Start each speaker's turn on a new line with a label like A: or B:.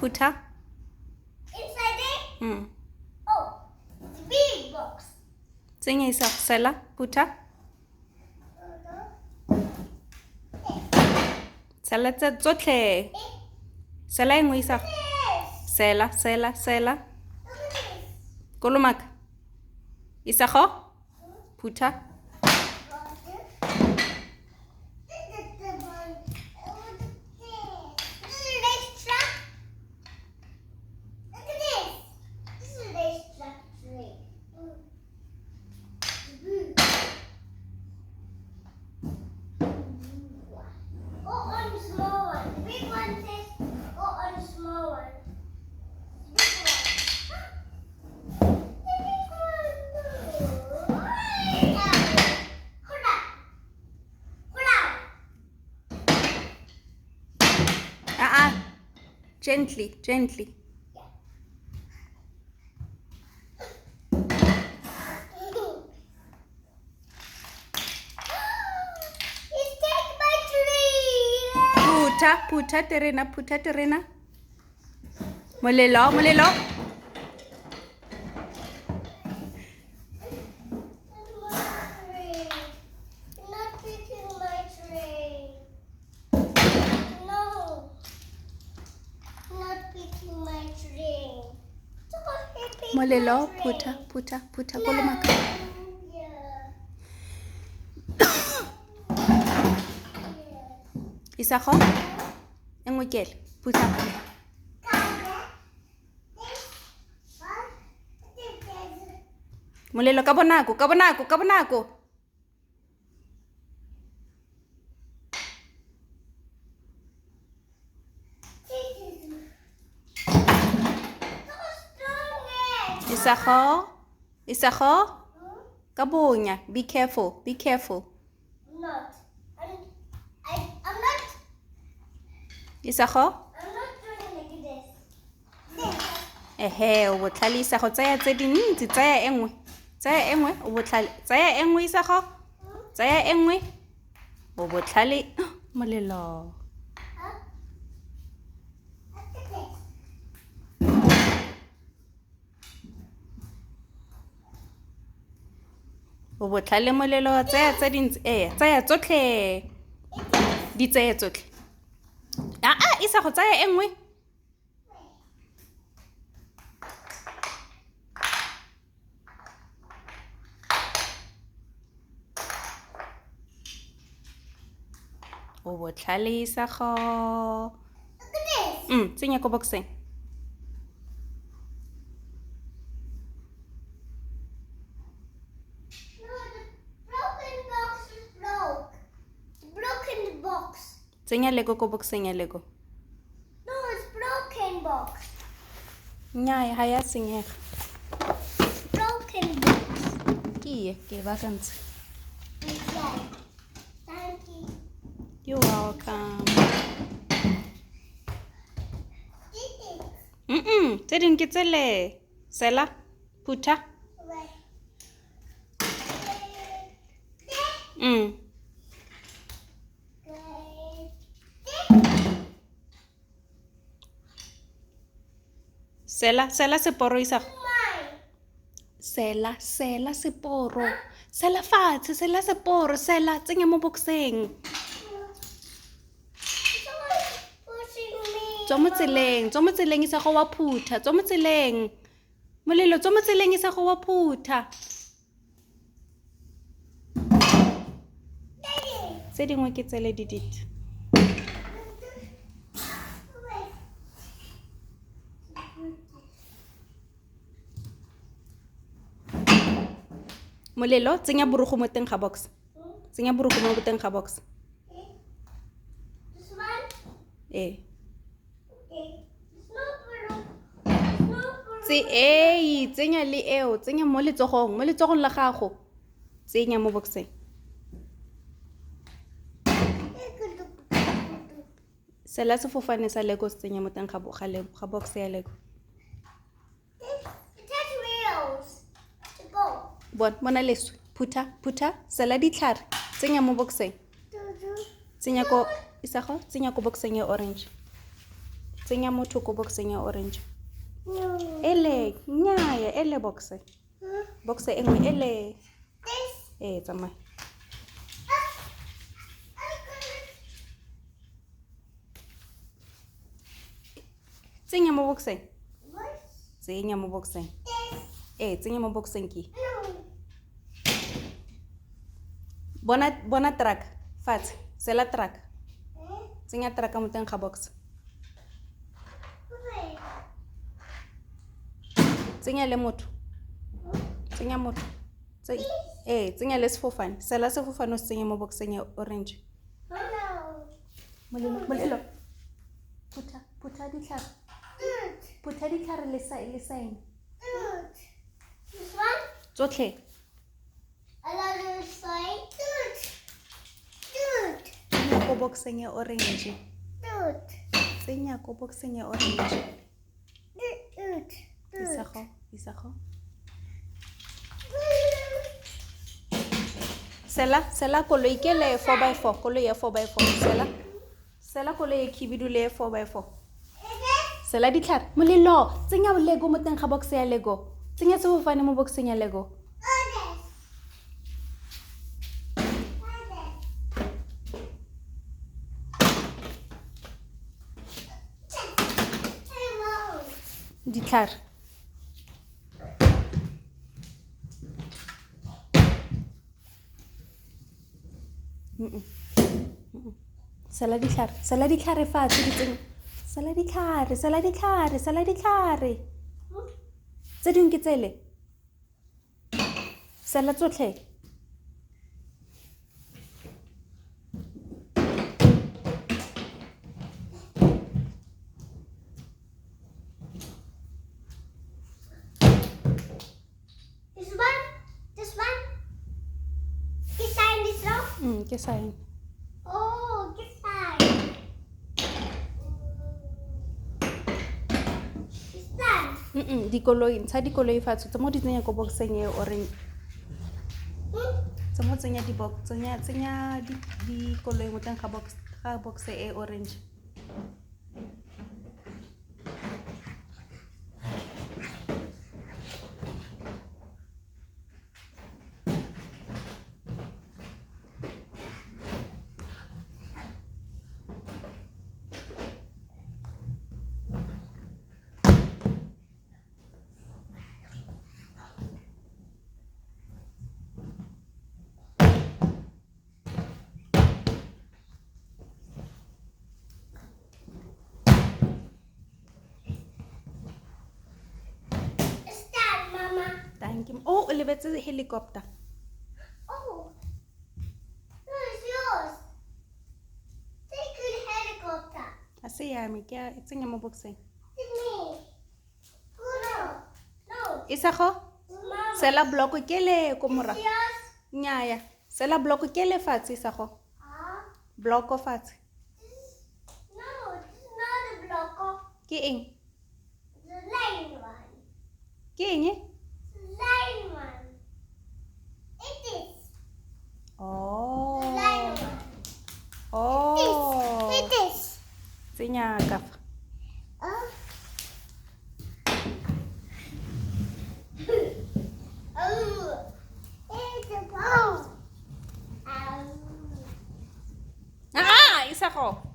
A: Phutha.
B: Inside there? Oh, it's a big box.
A: Tsenya Isago, sela, phutha. Sela tse tsotlhe. Sela e nngwe Isago. Sela, sela, sela. Kolomaka. Isago, phutha. Ah, ah. Gently, gently. Phutha, phutha terena, phutha terena. Molelo, molelo. Molelo, phutha, phutha, phutha, kolomaka. Isago, e nngwe ke ele, phutha. Molelo ka bonako, ka bonako, ka bonako. Isago, Isago, ka bonya. Be careful, be careful.
B: Not. I'm not.
A: Isago?
B: I'm not doing like this. This.
A: Ehe, o botlhale Isago, tsaya tse dintsi, tsaya e nngwe. Tsaya e nngwe, o botlhale. Tsaya e nngwe Isago. Tsaya e nngwe. O botlhale. Molelo.
B: Huh? Look at this.
A: O botlhale molelo, tsaya tse dintsi. Ee, tsaya tsotlhe. Di tseye tsotlhe. Ah, ah, Isago, tsaya e nngwe. O botlhale Isago.
B: Look at this.
A: Tsenya ko boxeng.
B: No, the broken box is broke. The broken box.
A: Tsenya Lego ko boxeng ya Lego.
B: No, it's broken box.
A: Nnyaa, ga ya senyega.
B: Broken box.
A: Ke ye, ke e baakantse.
B: Yeah. Thank you.
A: You're welcome.
B: This is
A: Tse dingwe ke tsele. Sela, phutha.
B: Wait.
A: Sela, sela seporo Isago.
B: Mine.
A: Sela, sela seporo. Sela fatshe, sela seporo, sela, tsenya mo boxeng.
B: Someone's pushing me.
A: Tswa mo tseleng, tswa mo tseleng Isago wa phutha, tswa mo tseleng. Molelo, tswa mo tseleng Isago wa phutha.
B: Daddy.
A: Tse dingwe ke tsele didit.
B: Wait.
A: Molelo, tsenya borogo mo teng ga box. Tsenya borogo mo teng ga box.
B: This one?
A: Ee.
B: Okay. It's not broke. It's not broke.
A: Tse ee, tsenya le eo, tsenya mo letsogong, mo letsogong la gago. Tsenya mo boxeng. Sela sefofane sa Lego se tsenya mo teng ga ga ga box ya Lego.
B: It has wheels to go.
A: Bona, bona leswe. Phutha, phutha, sela ditlhare. Tsenya mo boxeng. Tsenya ko Isago, tsenya ko boxeng ya orange. Tsenya motho ko boxeng ya orange. Ele, nnyaya, ele boxe. Boxe e nngwe ele. Ee, tsamaya. Tsenya mo boxeng. Tsenya mo boxeng. Ee, tsenya mo boxeng ke. Bona bona truck fatshe, sela truck. Tsenya truck mo teng ga box. Tsenya le motho. Tsenya motho. Ee, tsenya le sefofane. Sela sefofane o se tsenye mo boxeng ya orange. Molelo, molelo. Phutha, phutha ditlhare. Phutha ditlhare le le sign. Tsotlhe. Tsenya ko boxeng ya orange. Tsenya ko boxeng ya orange. Isago, Isago. Sela, sela koloi ke le 4x4, koloi ya 4x4. Sela. Sela koloi e khibidu le 4x4. Sela ditlhare. Molelo, tsenya Lego mo teng ga box ya Lego. Tsenya sefofane mo boxeng ya Lego. Ditlhare. Sela ditlhare, sela ditlhare fatshe di tsenya. Sela ditlhare, sela ditlhare, sela ditlhare. Tse dingwe ke tsele. Sela tsotlhe.
B: This one? This one? Ke sign this one?
A: Ke sign.
B: Oh, ke sign. Ke sign.
A: Dikoloi, ntsha dikoloi fatshe, tse mo di tsenya ko boxeng e orange. Tse mo tsenya di box, tsenya tsenya di dikoloi mo teng ga box ga box e orange.
B: Stand, Mama.
A: Thank you. Oh, o lebetse helicopter.
B: Oh, it's yours. Take the helicopter.
A: A se ya me, ke a e tsenya mo boxeng.
B: It's me. Oh, no. No.
A: Isago,
B: Mama.
A: sela block ke le ko morago.
B: It's yours.
A: Nnyaya, sela block ke le fatshe Isago.
B: Ah.
A: Block fatshe.
B: No, it's not a block.
A: Ke eng?
B: The line one.
A: Ke eng?
B: The line one. It is.
A: Oh.
B: The line one.
A: Oh.
B: It is.
A: Tsenya ka fa.
B: Oh. Oh. It's a boat.
A: Ah, Isago.